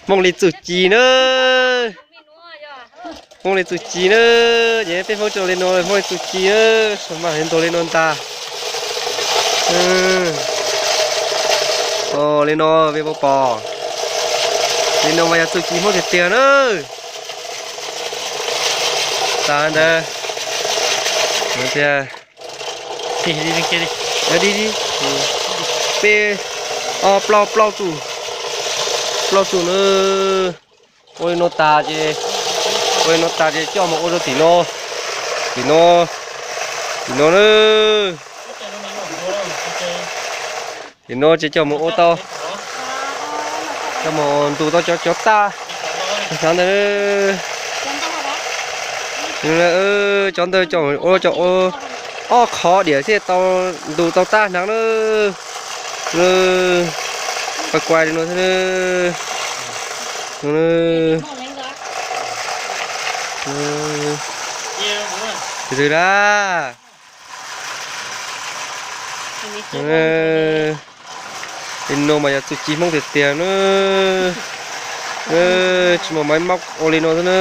Hmoob li txuj ci na. Hmoob li txuj ci na. Ces peb Hmoob tso li no, Hmoob li txuj ci na. Mas ntuag li no ntag. Li no peb puas pom? Li no mas yog txuj ci Hmoob tiag tiag na. Tas ntawd tias, peb, ob, plaub, plaub txuj, plaub txuj na. Ua li no tas ces, ua li no tas ces coj mus ua rau tim no, tim no, tim no na. Tim no ces coj mus ua tau, coj mus ntus tau cov, cov taj hnab ntawd. Cov ntawd coj ua, coj ua ob qhov diam thiaj tau ntus tau taj hnab na. Kuai kuai li no thiab. Tus twg na? Li no mas yog txuj ci Hmoob tiag tiag na. Tsis muaj maiv mab ua li no xwb na.